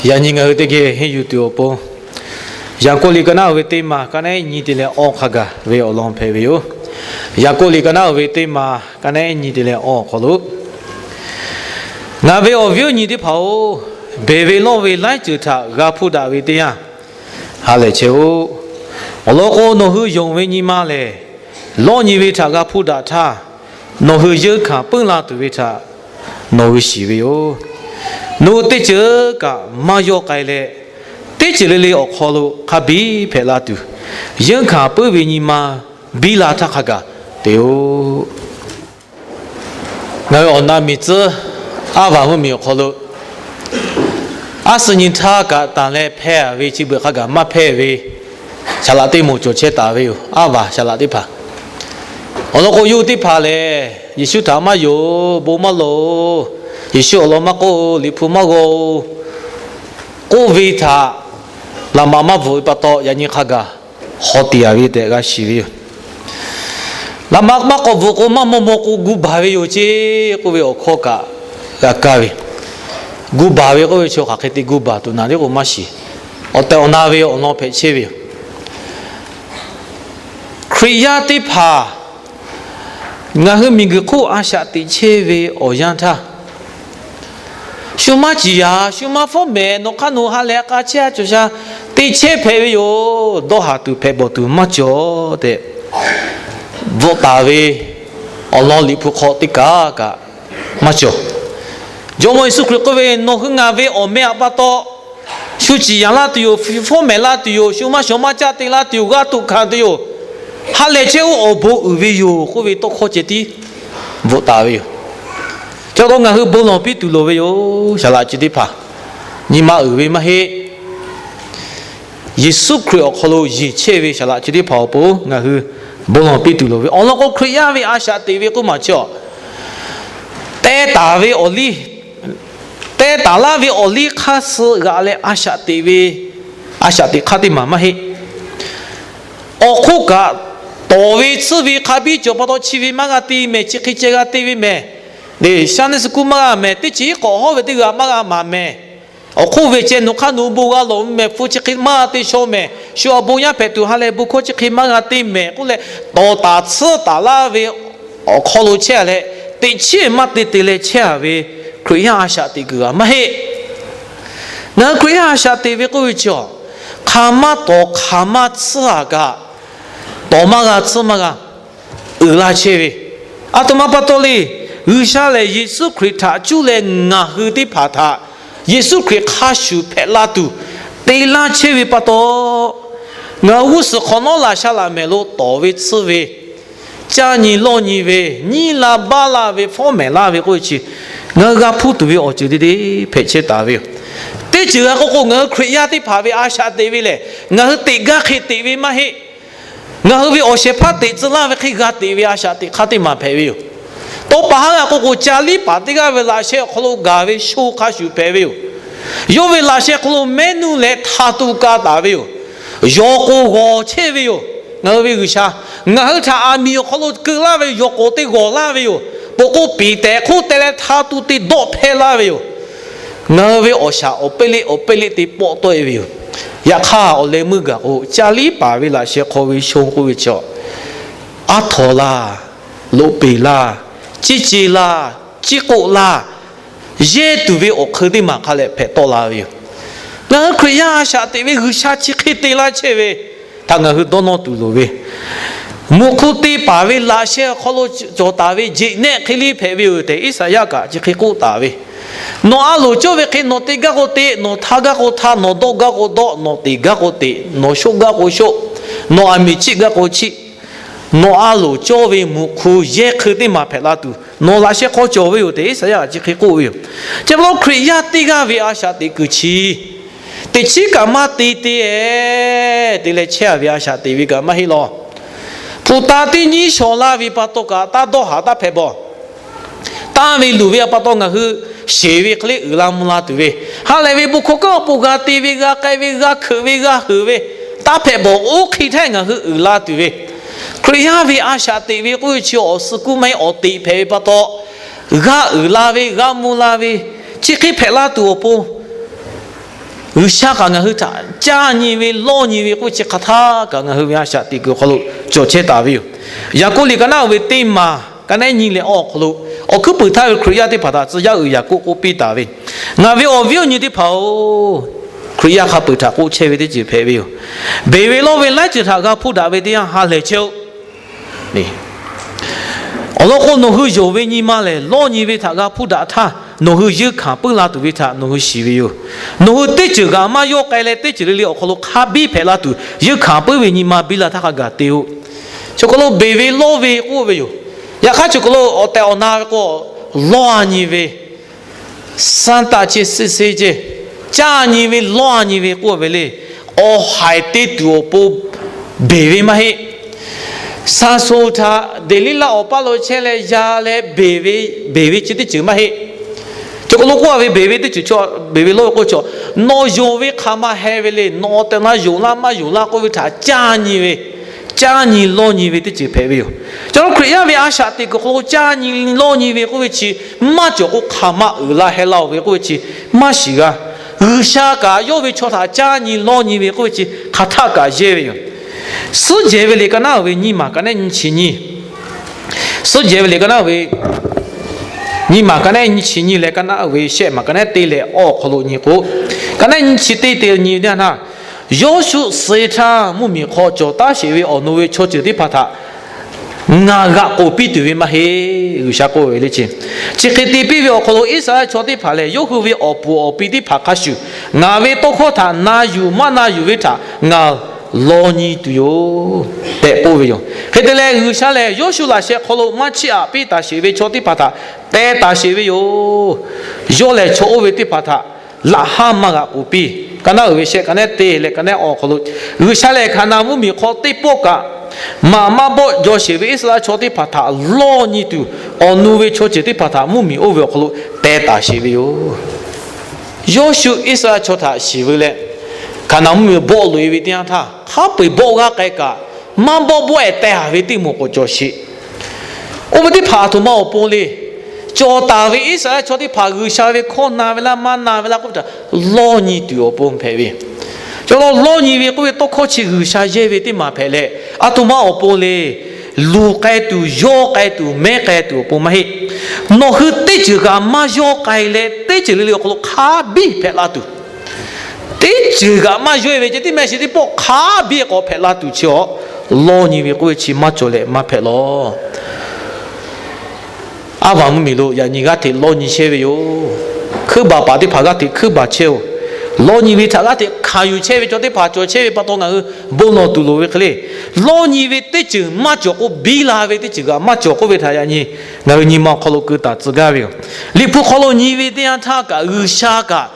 Yaꞈ nyi ngaˬ hui teˇ geh henˇ yuˬ tuˬ awˬ pon, Yaˍkoˆ liꞈ ka naˉ uiˍ ve teˇ maˬ ka naˉ nyi te leh awˇ hk'a gaˬ ve awˬ lawn hpehꞈ ve yoˬ. Yaˍkoˆ liꞈ ka naˉ uiˍ ve teˇ maˬ ka naˉ nyi te leh awˇ awˬ hk'aw lo, Ngaˬ ve awˬ viˉ awˬ nyi teˇ hpaˍ-oˬ, beˬ ve lawˇ ve laiˉ ceuˬ htaꞈ g'a hpuˇ daꞈ ve teˇ yanˇ, ha lehˬ chehˇ-oˆ. Awˬ lawn k'o, nawˬ hui yonˍ ve nyi ma lehˬ, lawˇ nyi ve htaꞈ g'a hpuˇ daꞈ htaˇ, nawˬ hui yeunˇ hkanˍ puiˉ la tuˬ ve htaꞈ nawˬ hui shiˍ ve yoˬ. Nawˬ hui teˇ ceuˬ kaꞈ maˇ yawˇ k'ai leh, teˇ ceuˬ le le awˬ hk'aw lo hk'a biˇ hpehꞈ la tuˬ, yeunˇ hkanˍ puiˉ ve nyi ma biˇ la htaˇ hk'a gaˬ te-oˆ. Ngaˬ hui awˬ na miˬ tcuhˉ aˉ vaˬ mvuhˇ miˬ awˬ hk'aw lo, aˉ suh nyi htaˇ kaꞈ tanˬ leh hpehˇ ve chi beuꞈ hk'a gaˬ maˇ hpehˇ ve, saˍ laꞈ teˇ moˍ cawˬ chehˇ taˍ ve yoˬ. Aˉ vaˬ saˍ laꞈ teˇ hpaˍ, awˬ lawn k'o, yawˇ hui teˇ hpaˍ lehˬ, Yeˍsuˆ htaꞈ maˇ yonˍ, bon maˇ lawˬ-oˬ, Yeˍsuˆ awˬ lawn maˇ k'oˆ, Liꞈ hpu maˇ g'aw-oˬ k'oˆ ve htaꞈ laꞈ maꞈ maˇ bvuhꞈ ve pa taw, yaꞈ nyi hk'a gaˬ haw tiꞈ yaˍ ve tehꞈ g'a shiˍ ve yoˬ. Laꞈ maꞈ maˇ k'awꞈ bvuhꞈ k'o, maˇ maw maw k'o gu baˬ ve yoˬ ceˇ k'oˆ ve awˬ hkawˇ kaꞈ g'a kaˇ ve. Gu baˬ ve k'oˆ ve chi hk'aˬ hk'e te gu baˬ tuˬ naˍ riˉ k'o maˇ shiˍ. Awˬ tehˬ awˬ na ve awˬ lawn hpehꞈ chehˇ ve yoˬ. Hkriꞈ yaˇ teˇ hpaˍ ngaˬ hui miˬguiˬ hk'oˆ a shaꞈ teꞈ chehˇ ve awˬ yanˇ htaˇ, shu maˇ ciˍ yaˍ, shu maˇ fawˉ mehˍ, nawˬ hk'aˇ nawˬ ha lehˬ k'a chehˇ a cawˬ sha te chehˇ hpehꞈ ve yoˬ. Dawˇ haˍ tuˬ hpehꞈ bawˬ tuˬ maˇ cawˬ tehꞈ bvuhꞈ taˍ ve awˬ lawn Liꞈ hpu hk'aw teˇ kaˬ kaꞈ maˇ cawˬ. Jawˇmawˇ Yeˍsuˆ Hkriꞈ k'oˆ ve, Nawˬ hui ngaˬ ve awˬ meh aꞈ pa taw shu ciˍ yaˍ laˇ tuˬ yoˬ, fawˉ mehˍ laˇ tuˬ yoˬ, shu maˇ shawˍ maˇ caˆ te laˇ tuˬ yoˬ, g'aˇ tuꞈ hkanˍ tuˬ yoˬ, ha lehˬ chehˇ-oˆ, awˬ bon uiˍ ve yoˬ k'oˆ ve tawˇ hkawˇ ceh tiˉ bvuhꞈ taˍ ve yoˬ. Chi pa taw ngaˬ hui bon lawˬ piˇ tuˬ loˍ ve yoˬ. Saˍ laꞈ chi teˇ hpaˍ nyi ma uiˍ ve maˇ heˆ. Yeˍsuˆ Hkriꞈ awˬ hk'aw lo yeˬ chehˇ ve saˍ laꞈ chi teˇ hpaˍ awˬ pon ngaˬ hui bon lawˬ piˇ tuˬ loˍ ve. Awˬ lawn k'o, Hkriꞈ yaˇ ve a shaꞈ teꞈ ve k'oˆ maˬ chi awˬ, teh taˍ ve awˬ liˇ, teh taˍ laˇ ve awˬ liˇ hk'aˇ suh g'aꞈ leh a shaꞈ teꞈ ve, a shaꞈ teꞈ hk'aˇ teˇ maˬ maˇ heˆ. Awˬ hk'oˆ kaꞈ, tawˍ ve tsuhˇ ve hk'a biˇ cawˬ pa taw chi ve maˇ g'a te mehˍ, chi hk'e ceh g'a te ve mehˍ. Sunday school maˇ g'a mehˍ, teˇ ceuˬ k'awꞈ hawˉ ve teˇ g'aˇ maˇ g'a maˍ mehˍ. Awˬ hk'oˆ ve ceh nawˬ hk'aˇ nawˬ bon g'a lawˬ ve mehˍ, hpu chi hk'e maˇ g'a te shaw mehˍ, shu awˬ bon yaˇ hpehꞈ tuˬ ha lehˬ bon hkawˇ chi hk'e maˇ g'a te mehˍ k'oˆ leh, tawˍ taˍ tsuhˇ taˍ laˇ ve awˬ hk'aw lo chehˇ leh, teꞈ chiˉ maˇ te te leh chehˇ a ve Hkriꞈ yaˇ a shaꞈ teꞈ kuiˬ g'aꞈ maˇ heˆ. Ngaˬ hui Hkriꞈ yaˇ a shaꞈ teꞈ ve k'oˆ ve chi awˬ, hk'aˬ maˇ tawˍ hk'aˬ maˇ tsuhˇ a kaꞈ tawˍ maˇ g'a tsuhˇ maˇ g'a uiˍ la chehˇ ve, aˬ htoꞈ ma pa taw le. G'uiˬsha lehˬ Yeˍsuˆ Hkriꞈ htaꞈ cuˇ leh ngaˬ hui teˇ hpaˍ htaꞈ Yeˍsuˆ Hkriꞈ hk'a shuˍ hpehꞈ la tuˬ te laˇ chehˇ ve pa taw, ngaˬ hui g'uˇ suhˍ hk'awꞈ nawˉ laꞈ sha laꞈ mehˍ lo tawˍ ve tsuhˇ ve, caˇ nyi lawˇ nyi ve, nyiˇ la baˆ laˇ ve, fawˉ mehˍ laˇ ve k'oˆ ve chi, ngaˬ hui g'a hpuˇ tuˬ ve awˬ ceuˬ te te hpehꞈ chehˇ taˍ ve yoˬ. Teˇ ceuˬ g'a k'oˆ k'o, ngaˬ hui Hkriꞈ yaˇ teˇ hpaˍ ve a shaꞈ teꞈ ve lehˬ, ngaˬ hui teꞈ gaˇ hk'e teꞈ ve maˇ heˆ. Ngaˬ hui ve awˬ shehˍ hpaˇ teꞈ tcuh laˇ ve hk'e g'a teꞈ ve a shaꞈ teꞈ hk'aˇ teˇ maˬ hpehꞈ ve yoˬ. Tawˇ pa haˉ g'a k'oˆ k'o, ca liˇ paˍ teˇ g'aˇ ve laꞈ sheh awˬ hk'aw lo gaˬ ve sho hk'a shuˍ hpehꞈ ve yoˬ. Yawˇ ve laꞈ sheh hk'aw lo mehˉ nuˇ leh hta tu ka taˍ ve yoˬ. Yawˬ k'oˍ g'awˬ chehˇ ve yoˬ. Ngaˬ hui ve G'uiˬsha ngaˬ hui htaꞈ aˬ miˍ awˬ hk'aw lo keu laˇ ve yawˬ k'oˍ teˇ g'awˬ laˇ ve yoˬ. Peuˬ k'o, piˍ tehꞈ hk'oˆ te leh hta tu te dawˆ hpehˇ laˇ ve yoˬ. Ngaˬ hui ve awˬ shaˍ awˬ peˇ liˇ awˬ peˇ liˇ te pawˆ tawˆ e ve yoˬ. Yaꞈ hk'aˇ, awˬ leh meuˇ gaˬ k'o, ca liˇ paˍ ve laꞈ sheh hk'aw ve sho k'oˆ ve chi, aˉ htaw laˇ, loꞈ peˍ laˇ, ciˇ ce laˇ, ciˇ k'oˆ laˇ, yehˇ tuˬ ve awˬ hk'eun teˇ maˬ hk'a leh hpehꞈ tawˆ la ve yoˬ. Ngaˬ hui Hkriꞈ yaˇ a shaꞈ teꞈ ve G'uiˬsha chi hk'e te laˇ chehˇ ve htaꞈ ngaˬ hui dawˇ nawˇ tuˬ loˍ ve, muꞈ hk'u te paˍ ve laꞈ sheh awˬ hk'aw lo cawˬ taˍ ve jeꞈ nehˆ hk'e liˇ hpehꞈ ve yoˬ tehꞈ, Iˉsaˍyaˆ kaꞈ chi hk'e k'oˆ taˍ ve, Nawˬ a loˍ cawˇ ve hk'e nawˬ te gaˇ k'o te, nawˬ hta gaˇ k'o hta, nawˬ dawˆ gaˇ k'o dawˆ, nawˬ teꞈ gaˇ k'o teꞈ, nawˬ shoˆ gaˇ k'o shoˆ, nawˬ aˬ miˍ chiˆ gaˇ k'o chiˆ, nawˬ a loˍ cawˇ ve muꞈ hk'u yehˇ hk'eun teˇ maˬ hpehꞈ la tuˬ nawˬ laꞈ sheh hk'aw cawˬ ve yoˬ tehꞈ, Iˉsaˍyaˆ kaꞈ chi hk'e k'oˆ ve yoˬ. Chi pa taw, Hkriꞈ yaˇ teˇ g'aˇ ve a shaꞈ teꞈ kuiˬ chi teꞈ chiˉ kaꞈ maˇ te te e te leh chehˇ a ve a shaꞈ teꞈ ve kaꞈ maˇ heˆ law. Hpu ta teˇ nyiˉ shaw laˇ ve pa taw kaꞈ taˇ dawˇ haˍ taˇ hpehꞈ bawˬ. Tanˇ ve luˬ ve a pa taw ngaˬ hui sheˍ ve hk'e le uiˍ la mvuh la tuˬ ve, ha lehˬ ve bon hkawˇ kanˉ awˬ pon g'a te ve, g'a k'ai ve, g'a hkuiꞈ ve, g'a heuˬ ve, taˇ hpehꞈ bawˬ. Oˇ hk'e htaˇ ngaˬ hui uiˍ la tuˬ ve, Hkriꞈ yaˇ ve a shaꞈ teꞈ ve k'oˆ ve chi awˬ suh kuˇ maˇ heˆ, awˬ teꞈ hpehꞈ ve pa taw, g'a uiˍ la ve, g'a mvuh la ve, chi hk'e hpehꞈ la tuˬ awˬ pon G'uiˬsha kaꞈ ngaˬ hui htaꞈ caˇ nyi ve lawˇ nyi ve k'oˆ ve chi hk'aˬ htaˇ kaꞈ ngaˬ hui ve a shaꞈ teꞈ kuiˬ awˬ hk'aw lo cawˬ chehˇ taˍ ve yoˬ. Yaˍkoˆ liꞈ ka naˉ uiˍ ve teˇ maˬ ka naˉ nyiˇ leh awˬ hk'aw lo, awˬ hkuiˉ puiˍ htaˇ ve Hkriꞈ yaˇ teˇ hpaˍ htaꞈ tcuh yaˇ uiˍ Yaˍkoˆ k'oˆ piˇ taˍ ve, Ngaˬ ve awˬ viˉ awˬ nyi teˇ hpaˍ-oˬ, Hkriꞈ yaˇ hk'a peu-eˬ htaꞈ k'oˆ chehˇ ve teˇ ceuˬ hpehꞈ ve yoˬ. Beˬ ve lawˇ ve laiˉ ceuˬ htaꞈ g'a hpuˇ daꞈ ve teˇ yanˇ ha lehˬ chehˇ-oˆ. Awˬ lawn k'o, nawˬ hui yonˍ ve nyi ma lehˬ, lawˇ nyi ve htaꞈ g'a hpuˇ daꞈ htaˇ, nawˬ hui yeunˇ hkanˍ puiˉ la tuˬ ve htaꞈ nawˬ hui shiˍ ve yoˬ. Nawˬ hui teˇ ceuˬ g'aꞈ maˇ yawˇ k'ai leh, teˇ ceuˬ le le awˬ hk'aw lo hk'a biˇ hpehꞈ la tuˬ, yeunˇ hkanˍ puiˉ ve nyi ma biˇ la htaˇ hk'a gaˬ te-o. Chi hk'aw lo beˬ ve lawˇ ve k'oˆ ve yoˬ. Yaꞈ hk'aˇ, chi hk'aw lo awˬ tehˬ awˬ na ve k'o, lawˇ-a nyi ve, sanˇ taˆ ceh suh se ceh, caˇ nyi ve lawˇ-a nyi ve k'oˆ ve le, awˬ haiˬ te tuˬ awˬ pon beˬ ve maˇ heˆ. Saˍsonˍ htaꞈ Deˍliˇlaˆ awˬ paˇ lo chehˇ leh ya leh beˬ ve, beˬ ve chi teˇ ceuˬ maˇ heˆ. Chi hk'aw lo k'oˆ-a ve beˬ ve teˇ ceuˬ, beˬ ve lawˇ ve k'oˆ chaw, nawˬ yonˍ ve hk'aˬ ma heh ve le, nawˬ awˬ tehˬ awˬ na yonˍ laˇ maˇ yonˍ laˇ k'oˆ ve htaꞈ caˇ nyi ve, caˇ nyi lawˇ nyi ve teˇ ceuˬ hpehꞈ ve yoˬ. Chi hk'aw lo Hkriꞈ yaˇ ve a shaꞈ teꞈ kuiˬ hk'aw lo caˇ nyi lawˇ nyi ve k'oˆ ve chi maˇ cawˬ k'o, hk'aˬ ma uiˍ la heh la-oˬ ve k'oˆ ve chi maˇ shiˍ g'a. G'uiˬsha kaꞈ yawˇ ve chaw htaꞈ caˇ nyi lawˇ nyi ve k'oˆ ve chi hk'aˬ htaˇ kaꞈ yehˇ ve yoˬ. Suhˉ jehˬ ve liꞈ ka naˉ uiˍ ve nyiˇ maˬ ka naˉ nyiˇ chi nyiˇ, Suhˉ jehˬ ve liꞈ ka naˉ uiˍ ve nyiˇ maˬ ka naˉ nyiˇ chi nyiˇ leh ka naˉ uiˍ ve shehˆ maˬ ka naˉ teˇ leh awˬ hk'aw lo nyi k'o, ka naˉ nyiˇ chi teˇ te nyi teˇ yanˇ htaˇ, Yawˇshuˆ suh-e htaˇ, mvuhˇmiˬ hk'aw cawˬ taˉ sheˍ ve awˬ nu ve chaw ceuˬ teˇ hpaˍ htaꞈ ngaˬ g'aꞈ k'oˍ piˇ tuˬ ve maˇ heˆ, G'uiˬsha k'oˆ ve le ce. Chi hk'e te piˇ ve awˬ hk'aw lo Iˉsaˍreˍlaˆ chaw teˇ hpaˍ lehˬ, yawˇ hui ve awˬ puˍ awˬ pi teˇ hpaˍ hk'a shuˍ ngaˬ ve tawˇ hkawˇ htaꞈ na yuˬ maˇ na yuˬ ve htaꞈ ngaˬ lawˇ nyi tuˬ yoˬ tehꞈ k'oˆ ve yoˬ. Hk'e te leh, G'uiˬsha lehˬ Yawˇshuˆ laꞈ sheh hk'aw lo maˇ chiˇ aꞈ piˇ taˍ sheˍ ve chaw teˇ hpaˍ htaꞈ teh taˍ sheˍ ve yoˬ. Yawˇ lehˬ chaw oˇ ve teˇ hpaˍ htaꞈ laꞈ haˉ maˇ g'aꞈ k'oˍ piˇ. Ka naˉ uiˍ ve shehˆ ka naˉ teˇ leh ka naˉ awˬ hk'aw lo, G'uiˬsha lehˬ Hkaˍnanˍ mvuhˇmiˬ hk'aw teˇ pawˆ kaꞈ maꞈ maˇ bawˆ jaw sheˍ ve Iˉsaˍreˍlaˆ chaw teˇ hpaˍ htaꞈ lawˇ nyi tuˬ, awˬ nu ve chaw ceuˬ teˇ hpaˍ htaꞈ mvuhˇmiˬ oˇ ve awˬ hk'aw lo teh taˍ sheˍ ve yoˬ. Yawˇshuˆ Iˉsaˍreˍlaˆ chaw htaꞈ shiˍ veu leh, Hkaˍnanˍ mvuhˇmiˬ bawˆ loꞈ-e ve teˇ yanˇ htaˇ, hk'a peu-eˬ bawˆ g'aˇ k'ai kaꞈ, maˇ bawˆ bawˆ-ehˍ teh-a ve teˇ moˍ k'awꞈ cawˬ sheˍ. Oˇ ve teˇ hpaˍ aˬ htoꞈ ma awˬ pon le. Cawˬ taˍ ve Iˉsaˍreˍlaˆ chaw teˇ hpaˍ G'uiˬsha ve hkawˇ na ve laˇ maˇ na ve laˇ k'oˆ ve htaꞈ lawˇ nyi tuˬ awˬ pon hpehꞈ ve. Cawˬ law lawˇ nyi ve k'oˆ ve tawˇ hkawˇ chi G'uiˬsha yehˇ ve teˇ maˬ hpehꞈ leh, aˬ htoꞈ ma awˬ pon le. Luˬ k'ai tuˬ, yawˇ k'ai tuˬ, mehˉ k'ai tuˬ awˬ pon maˇ heˆ. Nawˬ hui teˇ ceuˬ kaꞈ maˇ yawˇ k'ai leh, teˇ ceuˬ le le awˬ hk'aw lo hk'a biˇ hpehꞈ la tuˬ, teˇ ceuˬ kaꞈ maˇ yawˇ-e ve ceh tiˉ mehˆ shiˍ teˇ pawˆ hk'a biˇ k'awꞈ hpehꞈ la tuˬ chi awˬ lawˇ nyi ve k'oˆ ve chi maˇ cawˬ leh maˇ hpehꞈ lawˬ. Aˉ vaˬ mvuhˇmiˬ lo yaꞈ nyi g'aˇ hteꞈ lawˇ nyi chehˇ ve yoˬ. Hkuiˉ baˬ paˍ teˇ hpaˍ g'aˇ hteꞈ hkuiˉ baˬ chehˇ-oˬ. Lawˇ nyi ve htaꞈ g'aˇ hteꞈ hkanˍ yuˬ chehˇ ve chaw teˇ hpaˍ cawˬ chehˇ ve pa taw ngaˬ hui bon lawˬ tuˬ loˍ ve hk'e le. Lawˇ nyi ve teˇ ceuˬ maˇ cawˬ k'o, biˇ la ve teˇ ceuˬ kaꞈ maˇ cawˬ k'oˆ ve htaꞈ yaꞈ nyi ngaˬ hui nyi ma awˬ hk'aw lo keu taˍ tcuh gaˇ ve yoˬ. Liꞈ hpu hk'aw lo nyi ve teˇ yanˇ htaˇ kaꞈ, G'uiˬsha kaꞈ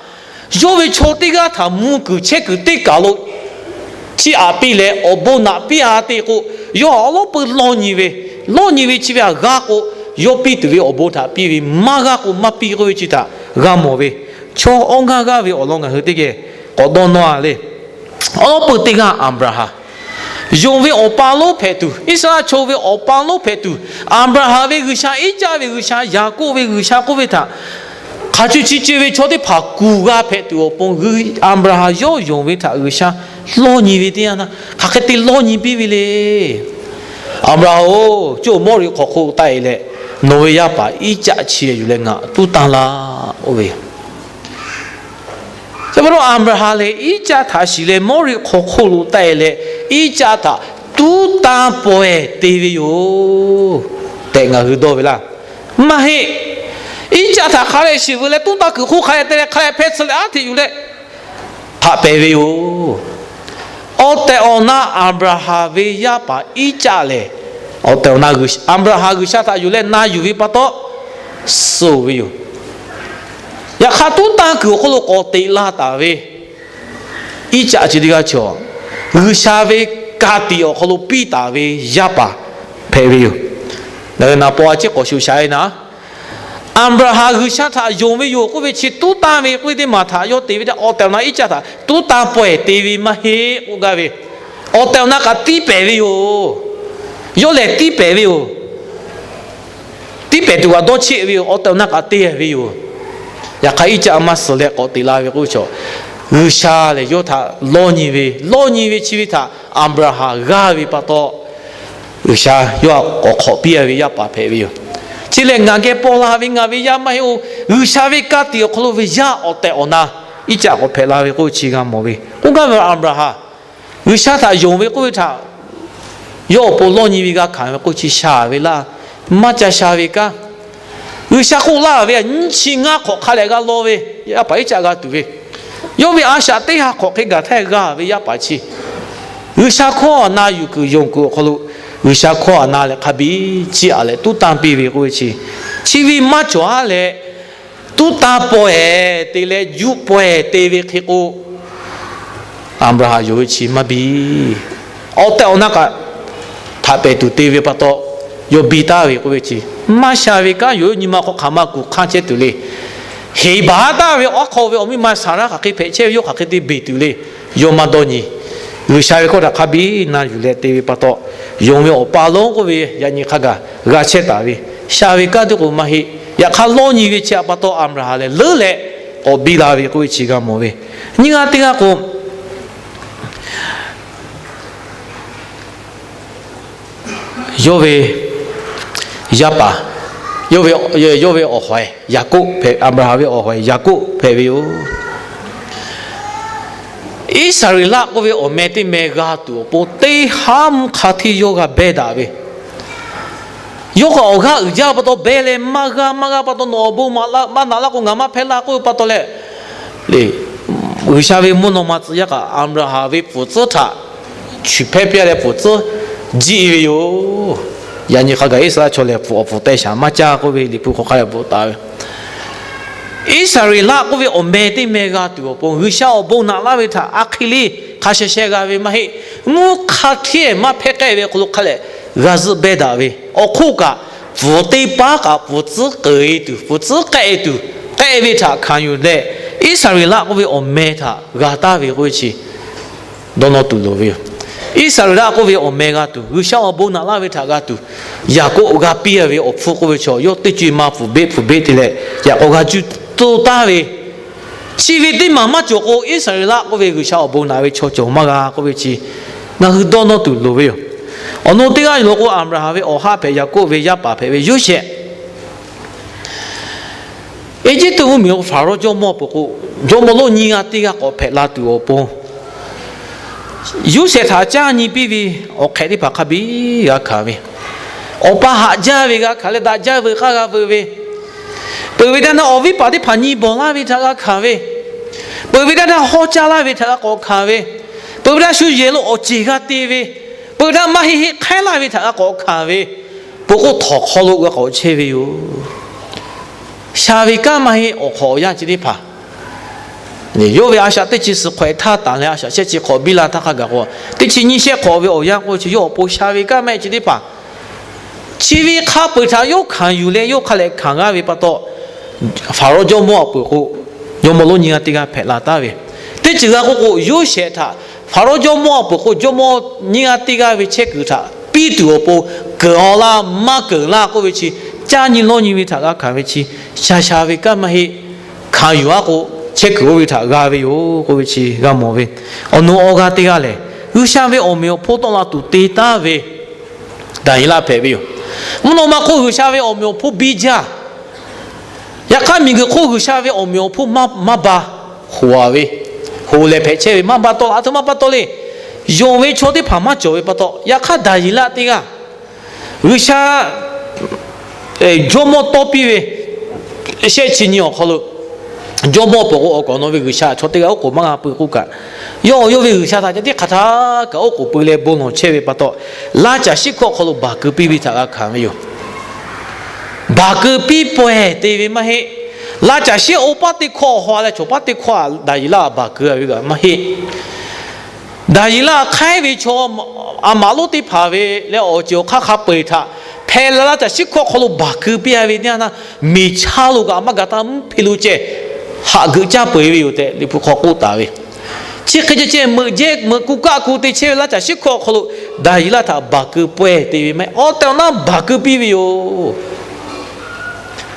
yawˇ ve chaw teˇ g'aˇ htaꞈ mvuh kuiˬ chehˇ kuiˬ teˇ kaˬ lo chiˇ aꞈ piˇ leh awˬ bon naꞈ piˇ-a te k'o, yawˇ htaꞈ awˉ lawˉ peuˬ lawˇ nyi ve, lawˇ nyi ve chi ve htaꞈ g'a k'o, yawˇ piˇ tuˬ ve awˬ bon htaꞈ piˇ ve, maˇ g'a k'o maˇ piˇ k'oˆ ve chi htaꞈ g'a mawˬ ve, chaw awˇ ngaˇ g'aˇ ve awˬ lawn ngaˬ hui teˇ geh k'awꞈ dawˇ nawˇ-a le. Awˉ lawˉ peuˬ teˇ g'aˇ Aˍbraˍhanˍ, yonˍ ve awˬ pa lonˉ hpehꞈ tuˬ, Iˉsaˍreˍlaˆ chaw ve awˬ pa lonˉ hpehꞈ tuˬ, Aˍbraˍhanˍ ve G'uiˬsha, Iˉcaˆ ve G'uiˬsha, Yaˍkoˆ ve G'uiˬsha k'oˆ ve htaꞈ hk'a cuˇ chi ceuˬ ve chaw teˇ hpaˍ kuˬ g'a hpehꞈ tuˬ awˬ pon, Aˍbraˍhanˍ yawˇ yonˍ ve htaꞈ G'uiˬsha lawˇ nyi ve teˇ yanˇ htaˇ, hk'aˬ hk'e te lawˇ nyi piˇ ve le. Aˍbraˍhanˍ-oˬ, co Mawˇriˆ hk'aw hk'oˆ taˆ-e leh, nawˬ ve yaˇ paˍ Iˉcaˆ chi yuˬ leh ngaˬ tuˉ tanˇ laˇ, oˇ ve Chi pa taw Aˍbraˍhanˍ lehˬ, Iˉcaˆ htaꞈ shiˍ leh Mawˇriˆ hk'aw hk'oˆ lo taˆ-e leh, Iˉcaˆ htaꞈ tuˉ tanˇ paweh te ve yoˬ tehꞈ ngaˬ hui dawˇ ve laˇ. Maˇ heˆ. Iˉcaˆ htaꞈ hk'a leh shiˍ veu leh, tuˉ tanˇ kuiˬ hk'oˆ hk'a leh te leh, hk'a leh hpehˇ tsuhˇ leh aˉ hteꞈ yuˬ leh htaꞈ pehˍ ve yoˬ. Awˬ tehˬ awˬ na Aˍbraˍhanˍ ve yaˇ paˍ Iˉcaˆ lehˬ, awˬ tehˬ awˬ na Aˍbraˍhanˍ G'uiˬsha htaꞈ yuˬ leh na yuˬ ve pa taw, suh ve yoˬ. Yaꞈ hk'aˇ, tuˉ tanˇ kuiˬ awˬ hk'oˆ lo k'awꞈ teꞈ la taˍ ve Iˉcaˆ chi teˇ g'aˇ chaw, G'uiˬsha ve ka tiꞈ awˬ hk'aw lo piˇ taˍ ve yaˇ paˍ hpehꞈ ve yoˬ. Ngaˬ hui naˍ paw a ciˉ k'awꞈ shuˍ shaˍ-e naˍ, Aˍbraˍhanˍ G'uiˬsha htaꞈ yonˍ ve yoˬ k'oˆ ve chi tuˉ tanˇ ve k'oˆ ve teˇ maˬ htaꞈ yawˇ te ve htaˇ, awˬ tehˬ awˬ na Iˉcaˆ htaꞈ tuˉ tanˇ paweh te ve maˇ heˆ k'oˆ gaˇ ve, awˬ tehˬ awˬ na kaꞈ tiˇ pehˍ ve yoˬ. Yawˇ lehˬ tiˇ pehˍ ve yoˬ. Tiˇ pehˍ tuˬ kaꞈ dawˇ cheˆ ve yoˬ. Awˬ tehˬ awˬ na kaꞈ te ve yoˬ. Yaꞈ hk'aˇ, Iˉcaˆ maˇ suh leh k'awꞈ teꞈ la ve k'oˆ ve chaw, G'uiˬsha lehˬ yawˇ htaꞈ lawˇ nyi ve, lawˇ nyi ve chi ve htaꞈ Aˍbraˍhanˍ g'aˇ ve pa taw, G'uiˬsha yawˇ htaꞈ k'awꞈ hk'awꞈ piˇ a ve yaˇ paˍ hpehꞈ ve yoˬ. Chi lehˬ, ngaˬ geh paw la ve ngaˬ ve yaˇ maˇ heˆ-oˬ. G'uiˬsha ve ka tiꞈ awˬ hk'aw lo ve yaˇ awˬ tehˬ awˬ na iˉ caˆ k'awꞈ hpehꞈ la ve k'oˆ ve chi g'a mawˬ ve. K'oˆ gaˇ ve Aˍbraˍhanˍ G'uiˬsha htaꞈ yonˍ ve k'oˆ ve htaꞈ yawˇ awˬ pon lawˇ nyi ve g'a hkanˍ ve k'oˆ chi sha ve laˇ. Maˇ ca sha ve kanˉ, G'uiˬsha k'oˆ laˇ ve, nyiˇ chi ngaˇ hk'awꞈ hk'a leh g'a law ve, yaˇ paˍ iˉ caˆ g'a tuˬ ve, yawˇ ve a shaꞈ teˇ ha hk'awꞈ hk'e gaˬ htaˇ g'a ve yaˇ paˍ chi, G'uiˬsha hkawˇ a na yuˬ kuiˬ yonˍ kuiˬ awˬ hk'aw lo, G'uiˬsha hkawˇ a na leh hk'a biˇ chiˇ aꞈ leh tuˉ tanˇ piˇ ve k'oˆ ve chi, chi ve maˇ cawˬ-a leh, tuˉ tanˇ pawehˬ te leh juˆ pawehˬ te ve hk'e k'o, Aˍbraˍhanˍ yonˍ ve chi maˇ biˇ. Awˬ tehˬ awˬ na kaꞈ htaꞈ pehˬ tuˬ te ve pa taw, yawˇ biˇ taˍ ve k'oˆ ve chi, maˇ sha ve kanˉ yoˬ. Nyi ma hk'aw hk'aˬ ma kuˬ hk'anˇ chehˇ tuˬ le. Heˍ baˬ taˍ ve awˬ aˉ hk'aw ve awˬ miˇ ma Saˍraˆ hk'aˬ hk'e hpehꞈ chehˇ ve, yawˇ hk'aˬ hk'e te beˬ tuˬ le. Yawˇ maˇ dawˇ nyi. G'uiˬsha ve hkawˇ htaꞈ hk'a biˇ na yuˬ leh te ve pa taw, yonˍ ve awˬ pa lonˉ k'oˆ ve yaꞈ nyi hk'a gaˬ g'a chehˇ taˍ ve, sha ve kanˉ teˇ k'o maˇ heˆ. Yaꞈ hk'aˇ lawˇ nyi ve chi pa taw Aˍbraˍhanˍ lehˬ leuˉ leh k'awꞈ biˇ la ve k'oˆ ve chi g'a mawˬ ve. Nyiˇ g'aˇ teˇ g'aˇ k'o, yawˇ ve yaˇ paˍ, yawˇ ve awˬ hawehˬ Yaˍkoˆ hpehꞈ, Aˍbraˍhanˍ ve awˬ hawehˬ Yaˍkoˆ hpehꞈ ve yoˬ. Iˉsaˍreˍlaˆ k'oˆ ve awˬ meh teˇ meh g'a tuˬ awˬ pon teˇ haˉ mvuhˇ hk'a hteˇ yawˇ g'a behˇ daꞈ ve. Yawˇ kaꞈ awˬ g'aˇ uiˍ jaˇ pa taw behˇ leh maˇ g'a, maˇ g'a pa taw nawˬ awˬ bon maꞈ maˇ naꞈ laˇ k'o ngaˬ maˇ hpehˇ laˇ k'oˆ ve pa taw leh, G'uiˬsha ve mvuhˇ naw ma tcuh yaˇ kaꞈ Aˍbraˍhanˍ ve pfuhˍ tcuhˉ htaꞈ chu hpehˇ piˇ leh pfuhˍ tcuhˉ jiˇ ve yoˬ. Yaꞈ nyi hk'a gaˬ Iˉsaˍreˍlaˆ chaw lehˬ pfuhˍ awˬ pfuhˍ teh shaˍ maˇ caˇ k'oˆ ve Liꞈ hpu hk'aw hk'a leh bvuhꞈ taˍ ve. Iˉsaˍreˍlaˆ k'oˆ ve awˬ meh teˇ meh g'a tuˬ awˬ pon G'uiˬsha awˬ bon naꞈ laˇ ve htaꞈ a hk'e le hk'a sheh sheh g'a ve maˇ heˆ. Mvuhˇ hk'a hteˇ maˇ hpehˇ k'ehˆ ve hk'aw lo hk'a leh g'a zuhˆ behˇ daꞈ ve, awˬ hk'oˆ kaꞈ pfuhˍ teˇ paˉ kaꞈ pfuhˍ tcuhˉ keu e tuˬ, pfuhˍ tcuhˉ k'ehˆ e tuˬ, k'ehˆ ve htaꞈ hkanˍ yuˬ leh, Iˉsaˍreˍlaˆ k'oˆ ve awˬ meh htaꞈ g'a taˍ ve k'oˆ ve chi dawˇ nawˇ tuˬ loˍ ve yoˬ. Iˉsaˍreˍlaˆ k'oˆ ve awˬ meh g'a tuˬ, G'uiˬsha awˬ bon naꞈ laˇ ve htaꞈ g'a tuˬ, Yaˍkoˆ g'a piˇ a ve awˬ hpfuhˇ k'oˆ ve chaw yawˇ teˇ co-e ma pfuhˍ beˆ pfuhˍ beˆ te leh, yaꞈ k'aw g'a cuˇ tcuh taˍ ve, chi ve teˇ maˬ maˇ cawˬ k'o, Iˉsaˍreˍlaˆ k'oˆ ve G'uiˬsha awˬ bon naꞈ ve chaw cawˬ maˇ g'a k'oˆ ve chi ngaˬ hui dawˇ nawˇ tuˬ loˍ ve yoˬ. Awˬ naw teˇ g'aˇ yoˬ k'o, Aˍbraˍhanˍ ve awˬ haˆ hpehꞈ, Yaˍkoˆ ve yaˇ paˍ hpehꞈ ve Yoˇsehꞈ, Eˇjiˇtuꞈ mvuhˇmiˬ awˬ Hpaˍrawˇ jawˇmawˇ peuˬ k'o, jawˇmawˇ lonˉ nyiˇ g'aˇ teˇ g'aˇ k'awꞈ hpehꞈ la tuˬ awˬ pon, Yoˇsehꞈ htaꞈ caˇ nyi piˇ ve awˬ hk'ehꞈ teˇ hpaˍ hk'a biˇ g'a hkanˍ ve, awˬ pa haꞈ jaˇ ve g'a hkanˍ leh daꞈ jaˇ veuꞈ k'aˇ g'a veuꞈ ve, peuˬ ve daˇ naˇ awˬ viˉ paˍ teˇ hpaˍ nyi bawˬ laˇ ve htaꞈ g'a hkanˍ ve, peuˬ ve daˇ naˇ hawˇ caˇ laˇ ve htaꞈ g'a k'awꞈ hkanˍ ve, peuˬ ve daˇ shu yehˬ lo awˬ ceˬ g'a te ve, peuˬ ve daˇ maˇ heˆ heˆ hk'aiˉ laˇ ve htaꞈ g'a k'awꞈ hkanˍ ve, peuˬ k'o htawnˍ hk'aw lo g'a k'awꞈ chehˇ ve yoˬ. Sha ve kanˉ maˇ heˆ. Awˬ hk'awꞈ awˬ yanˇ chi teˇ hpaˍ yawˇ ve a shaꞈ teˇ chi suhˍ hk'awꞈ htaˇ tanˬ leh a shaꞈ shehˆ chi hk'awꞈ biˇ la htaˇ hk'a gaˬ k'o, teˇ chi nyiˇ shehˆ hk'awꞈ ve awˬ yanˇ k'oˆ ve chi yawˇ awˬ pon sha ve kanˉ maˇ heˆ chi teˇ hpaˍ, chi ve hk'a peu-eˬ htaꞈ yawˇ hkanˍ yuˬ leh yawˇ hk'a lehˬ hkanˍ g'a ve pa taw, Hpaˍrawˇ jawˇmawˇ awˬ peuˬ k'o, jawˇmawˇ lonˉ nyiˇ g'aˇ teˇ g'aˇ hpehꞈ la taˍ ve, teˇ ceuˬ g'a k'oˆ k'o, Yoˇsehꞈ htaꞈ Hpaˍrawˇ jawˇmawˇ awˬ peuˬ k'o, jawˇmawˇ nyiˇ g'aˇ teˇ g'aˇ ve chehˇ kuiˬ htaꞈ piˇ tuˬ awˬ pon keunˍ-aw laˇ maˇ keunˍ laˇ k'oˆ ve chi, caˇ nyi lawˇ nyi ve htaꞈ g'a hkanˍ ve chi, sha sha ve kanˉ maˇ heˆ. Hkanˍ yuˬ-a k'o, chehˇ kuiˬ oˇ ve htaꞈ g'a ve yoˬ k'oˆ ve chi g'a mawˬ ve. Awˬ nu awˬ g'aˇ teˇ g'aˇ lehˬ, G'uiˬsha ve awˬ meꞈ awˬ hponˇ tawˆ la tuˬ te taˍ ve Daˍyeˍlaˆ hpehꞈ ve yoˬ. Mvuhˇ naw ma hk'oˆ G'uiˬsha ve awˬ meꞈ awˬ hponˇ biˇ jaˇ. Yaꞈ hk'aˇ miˬguiˬ hk'oˆ G'uiˬsha ve awˬ meꞈ awˬ hponˇ maˇ, maˇ ba, hoꞈ-a ve, hoꞈ lehˬ hpehꞈ chehˇ ve maˇ ba taw, a htoꞈ ma pa taw le. Yonˍ ve chaw teˇ hpaˍ maˇ cawˬ ve pa taw, yaꞈ hk'aˇ Daˍyeˍlaˆ teˇ g'aˇ G'uiˬsha jawˇmawˇ tawˇ piˇ ve shehˆ chi nyi awˬ hk'aw lo, jawˇmawˇ peuˬ k'o awˬ kawꞈ nawˬ ve G'uiˬsha chaw teˇ g'aˇ oˉ k'oˍ maˇ g'a pui k'oˆ kaꞈ, yawˇ yawˇ ve G'uiˬsha htaꞈ ca tiˉ hk'aˬ htaˇ kaꞈ oˉ k'oˍ pui leh bon lawˬ chehˇ ve pa taw, laˇ caˬ shiˉ hkawˇ awˬ hk'aw lo baˬ keu piˇ ve htaꞈ g'a hkanˍ ve yoˬ. Baˬ keu piˇ pawehˬ te ve maˇ heˆ. Laˇ caˬ shiˉ oˇ paˉ teˇ hkawˇ haw leh chaw paˉ teˇ hkawˇ Daˍyeˍlaˆ baˬ keu-a ve kaꞈ maˇ heˆ. Daˍyeˍlaˆ hk'aiˉ ve chaw a maꞈ lonˉ teˇ hpaˍ ve leh awˬ ceuˬ awˬ hk'aˇ hk'a peu-eˬ htaꞈ hpehꞈ la laˇ caˬ shiˉ hkawˇ hk'aw lo baˬ keu piˇ-a ve teˇ yanˇ, miˬ chaˇ lo kaꞈ maˇ gaˬ taˇ mvuhˇ hpe lo ceh haꞈ geuꞈ caˇ peu-eˬ ve yoˬ tehꞈ Liꞈ hpu hk'aw k'oˆ taˍ ve. Chi hk'e ceh ceh meuꞈ jehˇ meuꞈ ku kaˆ ku te chehˇ ve laˇ caˬ shiˉ hkawˇ awˬ hk'aw lo Daˍyeˍlaˆ htaꞈ baˬ keu pawehˬ te ve maˇ heˆ. Awˬ tehˬ awˬ na baˬ keu piˇ ve yoˬ.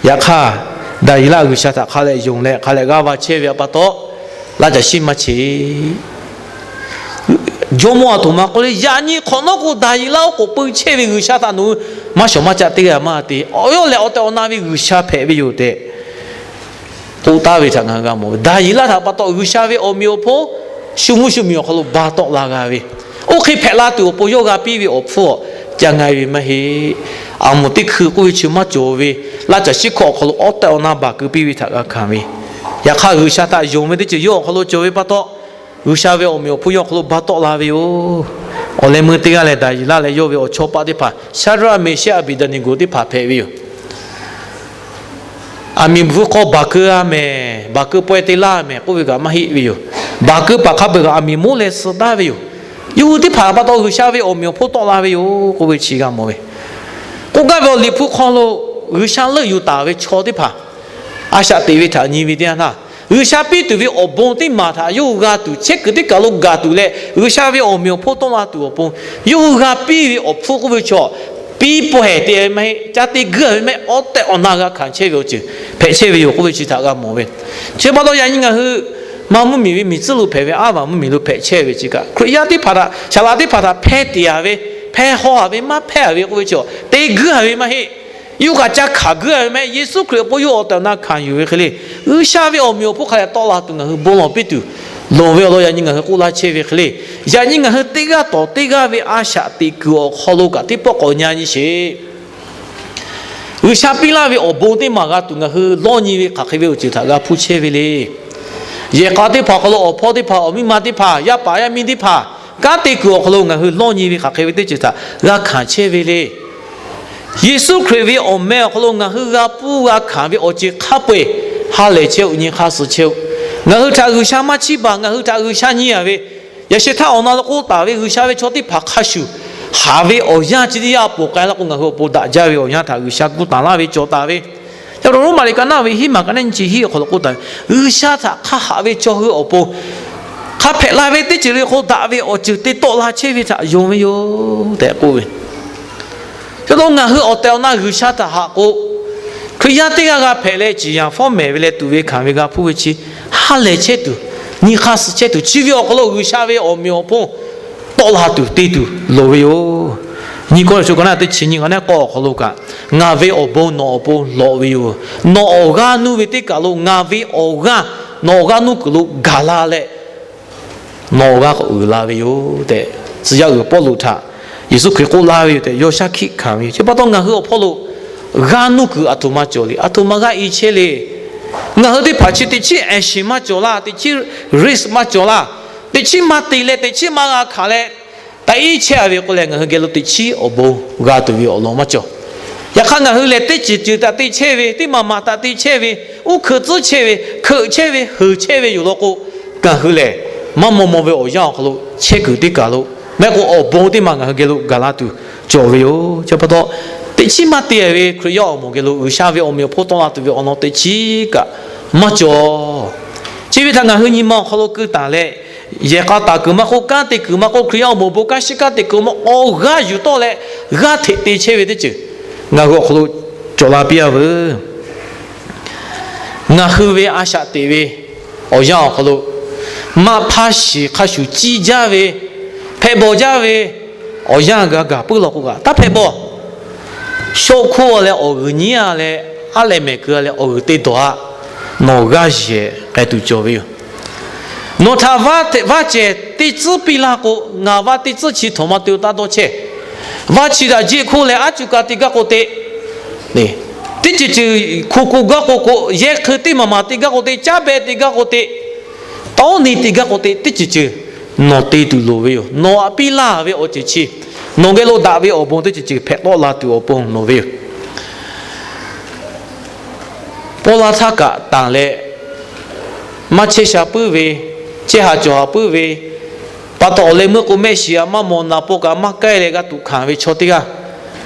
Yaꞈ hk'aˇ, Daˍyeˍlaˆ G'uiˬsha htaꞈ hk'a leh yonˍ leh hk'a leh g'aˇ va chehˇ ve pa taw, Laˇ caˬ shiˉ maˇ cheˇ. Jawˇmawˇ aˬ htoꞈ ma k'oˆ le, yaꞈ nyi hk'awꞈ nawˉ k'o, Daˍyeˍlaˆ oˉ k'oˍ pui chehˇ ve G'uiˬsha htaꞈ nawˬ hui maˇ shawˍ maˇ caˆ teˇ g'aˇ maˇ te. Awˬ yawˇ lehˬ awˬ tehˬ awˬ na ve G'uiˬsha hpehꞈ ve yoˬ tehꞈ k'oˆ taˍ ve htaꞈ ngaˬ hui g'a mawˬ ve. Daˍyeˍlaˆ htaꞈ pa taw G'uiˬsha ve awˬ meꞈ awˬ hponˇ shu mvuhˇ shu miˬ awˬ hk'aw lo ba tawˆ la g'a ve, oˇ hk'e hpehꞈ la tuˬ awˬ pon yawˇ g'a piˇ ve awˬ hpfuhˇ ca nga ve maˇ heˆ. Aˬ moˍ teˇ hkui k'oˆ ve chi maˇ cawˬ ve, laˇ caˬ shiˉ hkawꞈ awˬ hk'aw lo awˉ tehꞈ awˬ na baˬ keu piˇ ve htaꞈ g'a hkanˍ ve. Yaꞈ hk'aˇ, G'uiˬsha htaꞈ yonˍ ve teˇ ceuˬ yawˇ awˬ hk'aw lo cawˬ ve pa taw, G'uiˬsha ve awˬ meꞈ awˬ hponˇ yawˇ awˬ hk'aw lo ba tawˆ la ve yoˬ. Awˬ leh meuˇ teˇ g'aˇ lehˬ, Daˍyeˍlaˆ leh yawˇ ve awˬ chawˇ paˆ teˇ hpaˍ, Shaˍdraˆ, Meˍshehˆ, Aˍbeˍdaˍneˍgoˍ teˇ hpaˍ hpehꞈ ve yoˬ. Aˬ miˍ bvuhꞈ hk'aw baˬ keu a mehˍ, baˬ keu pawehˇ te laˇ mehˍ k'oˆ ve kaꞈ maˇ heˆ ve yoˬ. Baˬ keu paˍ hk'a peu-eˬ kaꞈ aˬ miˍ moˉ leh suh taˍ ve yoˬ. Yawˇ hui teˇ hpaˍ pa taw G'uiˬsha ve awˬ meꞈ awˬ hponˇ tawˆ la ve yoˬ k'oˆ ve chi g'a mawˬ ve. K'oˆ gaˇ ve awˬ Liꞈ hpu hk'aw lo G'uiˬsha leuˆ yuˬ taˍ ve chaw teˇ hpaˍ a shaꞈ teꞈ ve htaꞈ nyi ve teˇ yanˇ htaˇ, G'uiˬsha piˇ tuˬ ve awˬ bon teˇ maˬ htaꞈ yawˇ hui g'a tuˬ, chehˇ kuiˬ teˇ kaˬ lo gaˬ tuˬ leh G'uiˬsha ve awˬ meꞈ awˬ hponˇ tawˆ la tuˬ awˬ pon, yawˇ hui g'a piˇ ve awˬ hpfuhˇ k'oˆ ve chaw, piˇ pawehˇ te ve maˇ heˆ, ca te guiˇ ve maˇ heˆ, awˉ tehꞈ awˬ na g'a hkanˍ chehˇ ve awˬ ceuˬ hpehꞈ chehˇ ve yoˬ k'oˆ ve chi htaꞈ g'a mawˬ ve. Chi pa taw yaꞈ nyi ngaˬ hui ma mvuhˇmiˬ ve miˬ tcuhˉ lo hpehꞈ ve aˉ vaˬ mvuhˇmiˬ lo hpehꞈ chehˇ ve chi kaꞈ, Hkriꞈ yaˇ teˇ hpaˍ htaꞈ, saˍ laꞈ teˇ hpaˍ htaꞈ hpeh teꞈ a ve, hpeh haw a ve, maˇ hpehˇ a ve k'oˆ ve chi, te guiˇ a ve maˇ heˆ. Yawˇ kaꞈ ca hkanˍ guiˇ a ve maˇ heˆ. Yeˍsuˆ Hkriꞈ awˬ pon yawˇ awˬ tehˬ awˬ na hkanˍ yuˬ ve hk'e le, G'uiˬsha ve awˬ meꞈ awˬ hponˇ hk'a dehꞈ tawˆ la tuˬ ngaˬ hui bon lawˬ piˇ tuˬ loˍ ve awˬ lawn yaꞈ nyi ngaˬ hui k'oˆ laˇ chehˇ ve hk'e le, yaꞈ nyi ngaˬ hui teˇ g'aˇ tawˍ teˇ g'aˇ ve a shaꞈ teꞈ kuiˬ awˬ hk'aw lo kaꞈ teˇ pawˆ k'awꞈ nya nyi sheˍ. G'uiˬsha piˇ laˇ ve awˬ bon teˇ maˬ g'a tuˬ ngaˬ hui lawˇ nyi ve hk'aˬ hk'e ve awˬ ceuˬ htaꞈ g'a hpuˇ chehˇ ve le. Yehˬ k'a teˇ hpaˍ awˬ hk'aw lo awˬ hpawˇ teˇ hpaˍ, awˬ miˇ ma teˇ hpaˍ, yaˇ paˍ yaˇ miˇ teˇ hpaˍ kanˉ te kuiˬ awˬ hk'aw lo ngaˬ hui lawˇ nyi ve hk'aˬ hk'e ve teˇ ceuˬ htaꞈ g'a hkanˍ chehˇ ve le. Yeˍsuˆ Hkriꞈ ve awˬ meh awˬ hk'aw lo ngaˬ hui g'a pfuhˇ g'a hkanˍ ve awˬ ceuˬ hk'a peu-eˬ ha lehˬ chehˇ-oˆ, nyi hk'aˇ suh chehˇ-oˆ. Ngaˬ hui htaꞈ G'uiˬsha maˇ chiˇ baˬ, ngaˬ hui htaꞈ G'uiˬsha nyi a ve, yaꞈ sheh htaˇ awˬ na lo k'oˆ taˍ ve G'uiˬsha ve chaw teˇ hpaˍ hk'a shuˍ haˍ ve awˬ yanˇ chi teˇ yanˇ a poˬ k'ai la k'o, ngaˬ hui awˬ pon daꞈ jaˇ ve awˬ yanˇ htaꞈ G'uiˬsha gu tanˍ laˇ ve cawˬ taˍ ve. Yaꞈ nyi Roˉmaꞈ liꞈ ka naˆ ve hiˉ maˬ ka naˆ nyi chi hiˉ awˬ hk'aw lo k'oˆ taˍ ve, G'uiˬsha htaꞈ hk'a haꞈ ve chaw hui awˬ pon hk'a hpehꞈ la ve teˇ ceuˬ le k'o, daꞈ ve awˬ ceuˬ te tawˆ la chehˇ ve htaꞈ yonˍ ve yoˬ tehꞈ k'oˆ ve. Chi pa taw ngaˬ hui awˬ tehˬ awˬ na G'uiˬsha htaꞈ haꞈ k'o, Hkriꞈ yaˇ teˇ g'aˇ g'a hpehꞈ leh ciˍ yanˍ fawˉ mehˍ ve leh tuꞈ ve hkanˍ ve g'a hpuˇ ve chi ha lehˬ chehˇ tuˬ, nyi hk'aˇ suh chehˇ tuˬ, chi ve awˬ hk'aw lo G'uiˬsha ve awˬ meꞈ awˬ hponˇ tawˆ la tuˬ te tuˬ loˍ ve yoˬ. Nyi k'o, shu ka naˆ teˇ chi nyi ka naˆ k'awˇ awˬ hk'aw lo kaꞈ, Ngaˬ ve awˬ bon nawˬ awˬ pon lawꞈ ve yoˬ. Nawˬ awˬ g'aˇ nuˇ ve teˇ kaˬ lo ngaˬ ve awˬ g'aˇ, nawˬ awˬ g'aˇ nuˇ kuiˬ lo gaˬ la leh, nawˬ awˬ g'aˇ k'awꞈ uiˍ la ve yoˬ tehꞈ, tcuh yaˇ uiˍ Pawˇluꞈ htaꞈ Yeˍsuˆ Hkriꞈ k'oˆ laˇ ve yoˬ tehꞈ, yawˇ shaˉ hkiˆ hkanˍ ve yoˬ. Chi pa taw ngaˬ hui awˬ hpawˇ lo g'aˇ nuˇ kuiˬ aˬ htoꞈ ma cawˬ le, aˬ htoꞈ ma g'aˇ i chehˇ le. Ngaˬ hui teˇ hpaˍ chi teꞈ chiˉ aˍ shiˍ maˇ cawˬ laˇ, teꞈ chiˉ risk maˇ cawˬ laˇ, teꞈ chiˉ maˇ te leh teꞈ chiˉ maˇ g'a hkanˍ leh, taꞈ iˉ chehˇ a ve k'o lehˬ, ngaˬ hui geh lo teꞈ chiˉ awˬ bon g'a tuˬ ve awˬ lawn maˇ cawˬ. Yaꞈ hk'aˇ, ngaˬ hui lehˬ teˇ ceuˬ ceuˬ htaꞈ te chehˇ ve, teˇ maˬ maˬ htaꞈ te chehˇ ve, uˉ hkeuꞈ tcuhˉ chehˇ ve, hkeuꞈ chehˇ ve, heuˬ chehˇ ve yoˬ law k'o, ngaˬ hui lehˬ maˇ maw maw ve awˬ yanˇ awˬ hk'aw lo chehˇ kuiˬ teˇ kaˬ lo, maˇ heˆ k'o awˬ bon teˇ maˬ ngaˬ hui geh lo gaˬ la tuˬ cawˬ ve yoˬ. Chi pa taw, teꞈ chiˉ maˇ te ve Hkriꞈ yaˇ awˬ moˍ geh lo G'uiˬsha ve awˬ meꞈ awˬ hponˇ tawˆ la tuˬ ve awˬ lawn teꞈ chiˉ kaꞈ maˇ cawˬ. Chi ve htaꞈ ngaˬ hui nyi ma awˬ hk'aw lo keu taˍ leh, yehˬ k'a taˍ kuiˬ maˇ k'oˆ, kanˉ te kuiˬ maˇ k'oˆ, Hkriꞈ yaˇ awˬ moˍ bon kanˉ shiˍ kanˉ te kuiˬ maˇ k'oˆ, awˬ g'aˇ yuˬ tawˆ leh g'aˇ hteꞈ te chehˇ ve teˇ ceuˬ ngaˬ hui awˬ hk'aw lo cawˬ la piˇ a veuˬ. Ngaˬ hui ve a shaꞈ teꞈ ve awˬ yanˇ awˬ hk'aw lo maꞈ hpa shiˍ hk'a shuˍ ciˇ jaˇ ve, hpehꞈ bawˬ jaˇ ve awˬ yanˇ g'a gaˬ puiˉ law k'o kaꞈ, taˇ hpehꞈ bawˬ. Shawˆ hkoˇ a leh awˬ g'uiˬ nyiˉ a leh, aˉ leh mehˍ keu a leh awˬ g'uiˬ te dawˬ a, nawˬ g'aˇ yehˬ k'ai tuˬ cawˬ ve yoˬ. Nawˬ htaꞈ vaˇ cehˬ teˇ tcuhˉ piˇ laˇ k'o, ngaˬ vaˇ teˇ tcuhˉ chi htawnˍ ma te-o taˇ dawˇ chehˇ. Vaˇ chi htaꞈ jeˆ hkoˇ leh aˉ cuˇ ka te gaˇ k'o te, teˇ ceuˬ ceuˬ hko ko gaˇ k'o k'o, yehˇ hk'eu teˇ maˬ maˬ te gaˇ k'o te, caˉ beh te gaˇ k'o te, tawˉ neˇ te gaˇ k'o te, teˇ ceuˬ ceuˬ nawˬ te tuˬ loˍ ve yoˬ. Nawˬ htaꞈ piˇ laˇ ve awˬ ceuˬ chi nawˬ geh lo daꞈ ve awˬ bon teˇ ceuˬ ceuˬ hpehꞈ tawˆ la tuˬ awˬ pon loˍ ve yoˬ. Pawˇ laˇ htaˇ kaꞈ tanˬ leh, maˇ chehˇ sha puiˉ ve, chehˇ haˍ cawˬ haˍ puiˉ ve, pa taw awˬ leh meuˇ k'o mehˆ shiˍ a maˇ mawˬ, naˍ paw kaꞈ maˇ k'ai leh g'a tuꞈ hkanˍ ve chaw teˇ g'aˇ,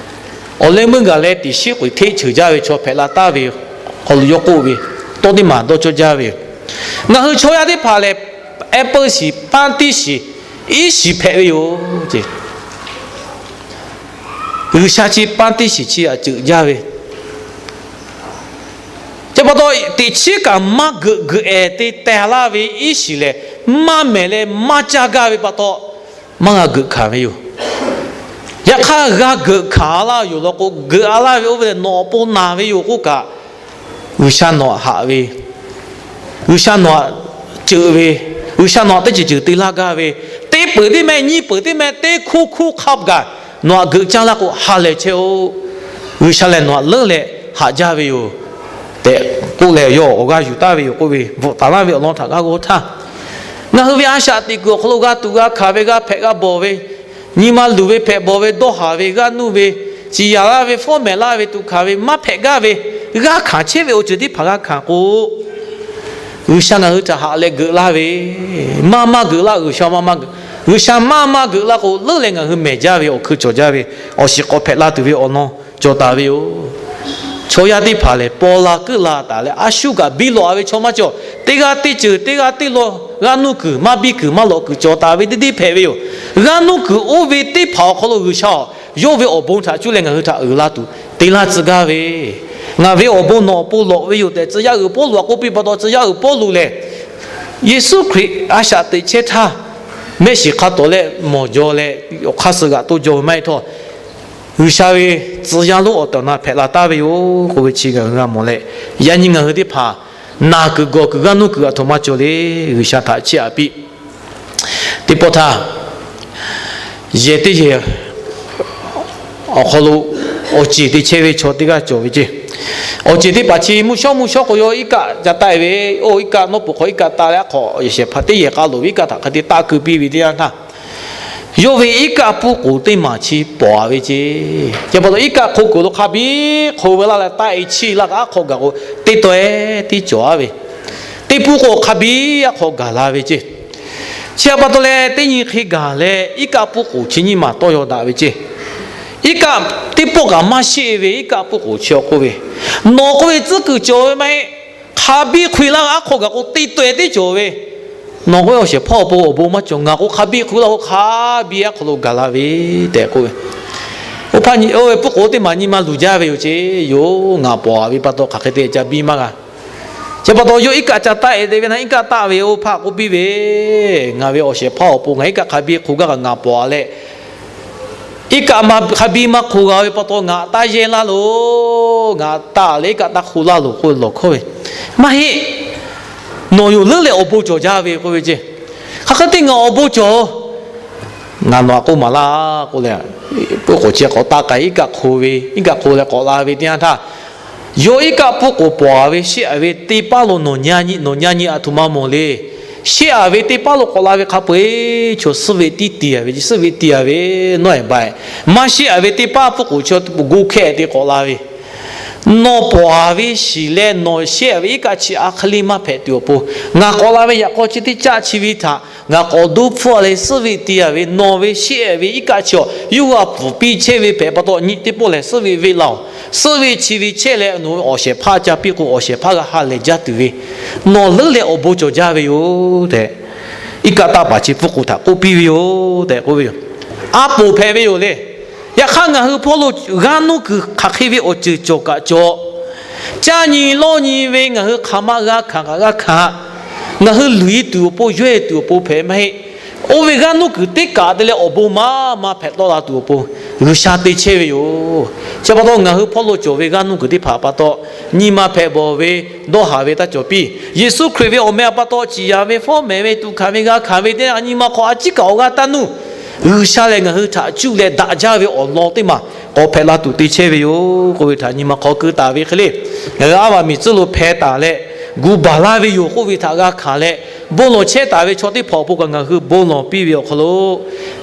awˬ leh meuˇ gaˬ leh teꞈ shiˉ k'oꞈ hteˆ cheuˬ jaˇ ve chaw hpehꞈ la taˍ ve yoˬ. Hk'aw lo yawˇ k'oˆ ve, tawˇ teˇ maˬ dawˇ cawˇ jaˇ ve yoˬ. Ngaˬ hui chaw yaˇ teˇ hpaˍ lehˬ, apple shiˍ, panˉ tiˉ shiˍ, iˉ shiˍ hpehꞈ ve yoˬ. G'uiˬsha chi panˉ tiˉ shiˍ chi htaꞈ ceuꞈ jaˇ ve, chi pa taw teꞈ chiˉ kaꞈ maˇ geuꞈ geuꞈ ehˍ te teh laˇ ve iˉ shiˍ lehˬ, maˇ mehˍ leh maˇ caˇ gaˇ ve pa taw, maˇ g'a geuꞈ hkanˍ ve yoˬ. Yaꞈ hk'aˇ, g'a geuꞈ hkanˍ laˇ yoˬ law k'o, geuꞈ a laˇ ve oˇ ve lehˬ nawˬ awˬ pon naˬ ve yoˬ k'oˆ kaꞈ, G'uiˬsha nawˬ htaꞈ haꞈ ve, G'uiˬsha nawˬ htaꞈ ceuꞈ ve, G'uiˬsha nawˬ htaꞈ teˇ ceuˬ ceuˬ te laˇ gaˇ ve, teˇ peuˬ teˇ meh nyiˇ peuˬ teˇ meh teˇ hkuˇ hkuˇ hk'a gaˬ nawˬ htaꞈ geuꞈ caˇ laˇ k'o, ha lehˬ chehˇ-oˆ. G'uiˬsha lehˬ nawˬ htaꞈ leuˉ leh haꞈ jaˇ ve yoˬ tehꞈ k'oˆ leh, yawˇ awˬ g'aˇ yuˬ taˍ ve yoˬ k'oˆ ve bvuhꞈ taˍ laˇ ve awˬ lawn htaꞈ g'a g'aw htaˇ, ngaˬ hui ve a shaꞈ teꞈ kuiˬ awˬ hk'aw lo g'a tuꞈ g'a hkanˍ ve, g'a hpehꞈ g'a bawˬ ve, nyi ma luˬ ve, hpehꞈ bawˬ ve, dawˇ haˍ ve, g'aˇ nuˇ ve, ciˍ yanˍ laˇ ve, fawˉ mehˍ laˇ ve, tuꞈ hkanˍ ve, maˇ hpehꞈ gaˇ ve, g'aˇ hkanˍ chehˇ ve awˬ ceuˬ teˇ hpaˍ g'a hkanˍ k'o, G'uiˬsha ngaˬ hui htaꞈ haꞈ leh geuꞈ laˇ ve, maˇ maˇ geuꞈ laˇ, G'uiˬsha maˇ maˇ geuꞈ, G'uiˬsha maˇ maˇ geuꞈ laˇ k'o, leuˉ leh ngaˬ hui mehˬ jaˇ ve awˬ hkui cawˬ jaˇ ve, awˬ shiˍ k'awꞈ hpehꞈ la tuˬ ve awˬ lawn cawˬ taˍ ve yoˬ. Chaw yaˇ teˇ hpaˍ lehˬ, paw la keuˆ la taˍ leh, a shu kaꞈ biˇ lawꞈ a ve chaw maˇ cawˬ. Teˇ g'aˇ teˇ ceuˬ, teˇ g'aˇ teˇ law, g'aˇ nuˇ kuiˬ maˇ biˇ kuiˬ maˇ lawꞈ kuiˬ cawˬ taˍ ve teˇ deˇ hpehꞈ ve yoˬ. G'aˇ nuˇ kuiˬ oˇ ve teˇ hpaˍ awˬ hk'aw lo G'uiˬsha-oˬ, yawˇ ve awˬ bon htaꞈ cuˇ leh ngaˬ hui htaꞈ uiˍ la tuˬ te laˇ tcuh gaˇ ve, Ngaˬ ve awˬ bon nawˬ awˬ pon lawꞈ ve yoˬ tehꞈ tcuh yaˇ uiˍ Pawˇluꞈ htaꞈ k'oˆ piˇ pa taw, tcuh yaˇ uiˍ Pawˇluꞈ lehˬ, Yeˍsuˆ Hkriꞈ a shaꞈ teꞈ chehˇ htaˇ, mehˆ shiˍ hk'a tawˍ leh mawˬ jaw leh, awˬ hk'aˇ suh g'aꞈ toˇ jaw ve maˇ heˆ htawˇ, G'uiˬsha ve tcuh yaˇ lonˉ awˬ tehˬ awˬ na hpehꞈ la taˍ ve yoˬ k'oˆ ve chi ngaˬ hui g'a mawˬ leh, yaꞈ nyi ngaˬ hui teˇ hpaˍ naˬ kuiˬ gawˬ kuiˬ g'aˇ nuˇ kuiˬ aˬ htoꞈ ma cawˬ le. G'uiˬsha htaꞈ chiˇ aꞈ piˇ. Teˇ pawˆ htaˇ, yehˬ teˇ yehˬ awˬ hk'aw lo awˬ ceˬ te chehˇ ve chaw teˇ g'aˇ cawˬ ve ceˇ. Awˬ ceˬ teˇ hpaˍ chi mvuhˇ shawˉ mvuhˇ shawˉ k'o, yawˇ iˉ kaˆ ca taˆ-e ve, oˇ iˉ kaˆ nawˉ peuˬ hk'aw iˉ kaˆ taˆ leh, aˉ hk'aw yehˬ shehˍ hpaˇ teˇ yehˬ k'a loˍ ve iˉ kaˆ htaꞈ hk'e te taˆ keu piˇ ve teˇ yanˇ htaˇ, yawˇ ve iˉ kaˆ pfuhˇ k'oˍ teˇ maˬ chi pawˍ-a ve ceˇ. Chi pa taw iˉ kaˆ hk'o kuiˬ lo hk'a biˇ hk'o ve laˇ leh taˆ-e chiˇ laˇ kaꞈ, aˉ hk'aw gaˬ k'o, teˇ taweh tiˉ cawˬ-a ve, teˇ pfuhˇ k'o hk'a biˇ aˉ hk'aw gaˬ la ve ceˇ. Chi pa taw leh, teˇ nyi hk'e gaˬ leh iˉ kaˆ pfuhˇ k'oˍ chi nyiˇ maˬ tawˇ yaw daꞈ ve ceˇ. Iˉ kaˆ teˇ pawˆ kaꞈ maˇ sheˆ ve iˉ kaˆ pfuhˇ k'oˍ chi awˬ k'oˆ ve, Nawˬ k'oˆ ve tcuhˉ kuiˬ cawˬ ve maˇ heˆ. Hk'a biˇ hk'o-e laˇ, aˉ hk'aw gaˬ k'o teˇ taweh tiˉ cawˬ ve, nawˬ k'oˆ ve awˬ shehˍ hpaˇ awˬ pon awˬ bon maˇ cawˬ. Ngaˬ k'o hk'a biˇ hk'o-e laˇ k'o, hk'a biˇ aˉ hk'aw lo gaˬ la ve tehꞈ k'oˆ ve. Oˇ hpaˇ nyi, oˇ ve pfuhˇ k'oˍ teˇ maˬ nyi ma luˬ jaˇ ve yoˬ ceˇ. Yoˬ, ngaˬ pawˍ-a ve pa taw hk'aˬ hk'e te ca biˇ maˇ g'a. Chi pa taw yawˇ iˉ kaˆ ca taˆ-e te ve na, iˉ kaˆ taˆ ve oˇ hpaˇ k'oˆ piˇ ve, Ngaˬ ve awˬ shehˍ hpaˇ awˬ pon ngaˬ iˉ kaˆ hk'a biˇ hk'o gaˇ kaꞈ ngaˬ pawˍ-a leh, iˉ kaˆ hk'a biˇ maˇ hk'o g'a ve pa taw ngaˬ taˇ yehˇ laˇ loˬ. Ngaˬ taˆ leh iˉ kaˆ taˇ hk'o laˇ loˬ k'oˆ ve lawˬ hkawˇ ve, Maˇ heˆ. Nawˬ yoˬ leuˉ leh awˬ bon cawˬ jaˇ ve k'oˆ ve ceˇ. Hk'aˬ hk'e te ngaˬ awˬ bon cawˬ, ngaˬ nawˬ htaꞈ k'oˆ maˍ laˇ k'oˆ leh, pfuhˇ k'oˍ chi k'awꞈ taˆ k'ai, iˉ kaˆ hk'o ve, iˉ kaˆ hk'o leh k'awꞈ la ve teˇ yanˇ htaˇ, yawˇ iˉ kaˆ pfuhˇ k'oˍ pawˍ-a ve sheˆ-a ve teˇ paˉ lo nawˬ nya nyi, nawˬ nya nyi aˬ htoꞈ ma mawˬ le. Sheˆ-a ve teˇ paˉ lo k'awꞈ la ve hk'a peu-eˬ chaw suhˉ ve tiˉ te-a ve, suhˉ ve te-a ve nawˉ-ehˍ ba-ehˍ. Maˇ sheˆ-a ve teˇ paˉ pfuhˇ k'oˍ chi gu hkehˇ te k'awꞈ la ve, Nawˬ pawˍ-a ve shiˍ leh nawˬ sheˆ-a ve iˉ kaˆ chi a hk'e le maˇ hpehꞈ tuˬ awˬ pon, ngaˬ k'awꞈ la ve yaꞈ k'aw chi teˇ caˆ chi ve htaꞈ ngaˬ k'awꞈ doˇ hpfuhˇ leh suhˉ ve te-a ve, nawˬ ve sheˆ-a ve iˉ kaˆ chi awˬ yawˇ hui a pfuhˍ piˇ chehˇ ve hpehꞈ pa taw, nyi teˇ pawˆ lehˬ suhˉ ve veˆ laˇ-oˬ. Suhˉ ve chi ve chehˇ leh nawˬ ve awˬ shehˍ hpaˇ ca piˇ k'o, awˬ shehˍ hpaˇ g'a ha lehˬ jaˇ tuˬ ve, nawˬ leuˉ leh awˬ bon cawˬ jaˇ ve yoˬ tehꞈ, iˉ kaˆ taˆ paˍ chi pfuhˇ k'oˍ htaꞈ k'oˆ piˇ ve yoˬ tehꞈ k'oˆ ve yoˬ. A poˍ hpehꞈ ve yoˬ le. Yaꞈ hk'aˇ ngaˬ hui hpawˇ lo g'aˇ nuˇ kuiˬ hk'aˬ hk'e ve awˬ ceuˬ cawˬ kaꞈ cawˬ, caˇ nyi lawˇ nyi ve ngaˬ hui hk'aˬ ma g'a hkanˍ kaꞈ g'a hkanˍ, ngaˬ hui luˬ-e tuˬ awˬ pon, yawehˇ tuˬ awˬ pon hpehꞈ maˇ heˆ. Oˇ ve g'aˇ nuˇ kuiˬ teˇ kaꞈ te leh awˬ bon maˇ maˇ hpehꞈ tawˆ la tuˬ awˬ pon G'uiˬsha te chehˇ ve yoˬ. Chi pa taw ngaˬ hui hpawˇ lo cawˬ ve g'aˇ nuˇ kuiˬ teˇ hpaˍ pa taw, nyi ma hpehꞈ bawˬ ve, dawˇ haˍ ve taˇ cawˬ piˇ. Yeˍsuˆ Hkriꞈ ve awˬ meh pa taw ciˍ yanˍ ve, fawˉ mehˍ ve, tuꞈ hkanˍ ve, g'a hkanˍ ve teˇ nyi ma hk'aw a ciˉ kaꞈ awˬ g'aˇ taˇ nuˇ. G'uiˬsha lehˬ ngaˬ hui htaꞈ cuˇ leh daꞈ jaˇ ve awˬ lawn teˇ maˬ k'awꞈ hpehꞈ la tuˬ te chehˇ ve yoˬ k'oˆ ve htaꞈ nyi ma hk'aw keu taˍ ve hk'e le. Ngaˬ hui a vaꞈ miˬ tcuhˉ lo hpeh taˍ leh, gu baˬ laˇ ve yoˬ k'oˆ ve htaꞈ g'a hkanˍ leh, bon lawˬ chehˇ taˍ ve chaw teˇ hpaˍ awˬ pon kaꞈ ngaˬ hui bon lawˬ piˇ ve awˬ hk'aw lo,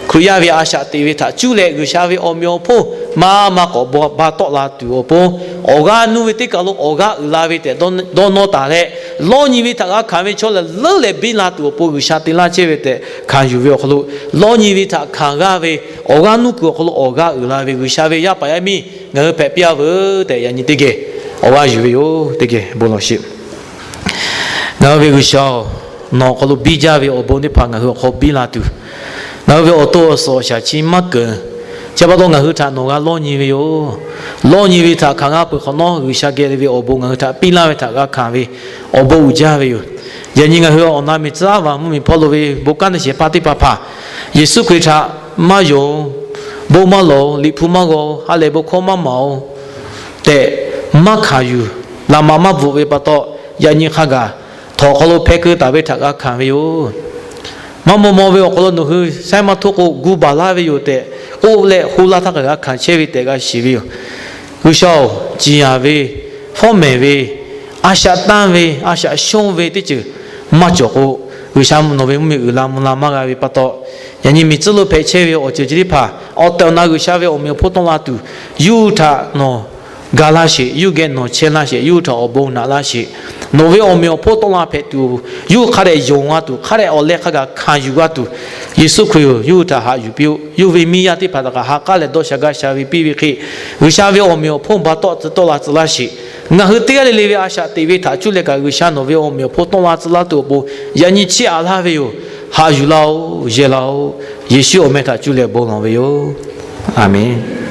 Hkriꞈ yaˇ ve a shaꞈ teꞈ ve htaꞈ cuˇ leh G'uiˬsha ve awˬ meꞈ awˬ hponˇ maˇ maˇ k'awꞈ ba tawˆ la tuˬ awˬ pon, awˬ g'aˇ nuˇ ve teˇ kaˬ lo awˬ g'aˇ uiˍ la ve tehꞈ dawˇ nawˇ taˍ leh, lawˇ nyi ve htaꞈ g'a hkanˍ ve chaw lehˬ leuˉ leh biˇ la tuˬ awˬ pon G'uiˬsha te laˇ chehˇ ve tehꞈ hkanˍ yuˬ ve awˬ hk'aw lo, lawˇ nyi ve htaꞈ hkanˍ g'aˇ ve awˬ g'aˇ nuˇ kuiˬ awˬ hk'aw lo awˬ g'aˇ uiˍ la ve G'uiˬsha ve yaˇ paˍ yaˇ miˇ ngaˬ hui hpehꞈ piˇ-a veuˬ tehꞈ yaꞈ nyi teˇ geh awˬ g'aˇ yuˬ ve yoˬ. Teˇ geh bon lawˬ sheˍ. Ngaˬ hui ve G'uiˬsha-oˬ, nawˬ awˬ hk'aw lo biˇ jaˇ ve awˬ bon teˇ hpaˍ ngaˬ hui awˬ hk'aw biˇ la tuˬ, ngaˬ hui ve awˬ to awˬ suhˍ awˬ shaˍ chi maˇ keunˍ. Chi pa taw ngaˬ hui htaꞈ nawˬ g'a lawˇ nyi ve yoˬ. Lawˇ nyi ve htaꞈ hkanˍ g'a peuˬ hk'awꞈ nawˉ, G'uiˬsha geh ve awˬ bon ngaˬ hui htaꞈ piˇ laˇ ve htaꞈ g'a hkanˍ ve awˬ bon uiˍ jaˇ ve yoˬ. Yaꞈ nyi ngaˬ hui awˬ na miˬ tcuhˉ vaˬ mvuhˇmiˬ hpawˇ lo ve bon kanˉ te shehˍ hpaˇ teˇ hpaˍ hpaˍ, Yeˍsuˆ Hkriꞈ htaꞈ maˇ yonˍ, bon maˇ lawˬ, Liꞈ hpu maˇ g'aw, ha lehˬ bon hkawˇ maˇ maˍ-oˬ tehꞈ maˇ hkanˍ yuˬ, laꞈ maꞈ maˇ bvuhꞈ ve pa taw, yaꞈ nyi hk'a gaˬ htawnˍ awˬ hk'aw lo hpeh keu taˍ ve htaꞈ g'a hkanˍ ve yoˬ. Maˇ maw maw ve awˬ hk'aw lo nawˬ hui saiˉ maˇ htoˆ k'o, gu baˬ laˇ ve yoˬ tehꞈ k'oˆ leh, hoˆ laˇ htaˇ kaꞈ g'a hkanˍ chehˇ ve tehꞈ g'a shiˍ ve yoˬ. G'uiˬsha-oˬ, ciˍ yanˍ ve, fawˉ mehˍ ve, a shaꞈ tanˇ ve, a shaꞈ shonˇ ve teˇ ceuˬ maˇ cawˬ k'o, G'uiˬsha nawˬ ve mvuhˇmiˬ uiˍ la mvuh la maˇ g'a ve pa taw, yaꞈ nyi miˬ tcuhˉ lo hpehꞈ chehˇ ve awˬ ceuˬ chi teˇ hpaˍ awˬ tehˬ awˬ na G'uiˬsha ve awˬ meꞈ awˬ hponˇ tawˆ la tuˬ, yawˇ hui htaꞈ nawˬ ga laˇ sheˍ, yawˇ hui geh nawˬ chehˇ laˇ sheˍ, yawˇ hui htaꞈ awˬ bon naꞈ laˇ sheˍ. Nawˬ ve awˬ meꞈ awˬ hponˇ tawˆ la hpehꞈ tuˬ, yawˇ hui hk'a dehꞈ yonˍ g'a tuˬ, hk'a dehꞈ awˬ leh hk'a gaˬ hkanˍ yuˬ g'a tuˬ, Yeˍsuˆ Hkriꞈ-oˬ, yawˇ hui htaꞈ haꞈ yuˬ piˇ-oˆ. Yawˇ hui ve miˇ yaˇ teˇ hpaˍ htaꞈ kaꞈ ha k'aˉ leh dawˇ sha gaˇ sha ve piˇ ve hk'e, G'uiˬsha ve awˬ meꞈ awˬ hponˇ ba tawˆ tcuh tawˆ la tcuh laˇ sheˍ. Ngaˬ hui teˇ g'aˇ le le ve a shaꞈ teꞈ ve htaꞈ cuˇ leh kaꞈ, G'uiˬsha nawˬ ve awˬ meꞈ awˬ hponˇ tawˆ la tcuh laˇ tuˬ awˬ pon yaꞈ nyi chiˇ aꞈ laˇ ve yoˬ. Haꞈ yuˬ laˇ-oˆ, yehˬ laˇ-oˆ. Yeˍsuˆ awˬ meh htaꞈ cuˇ leh bon lawˬ ve yoˬ. Aˬmenˍ.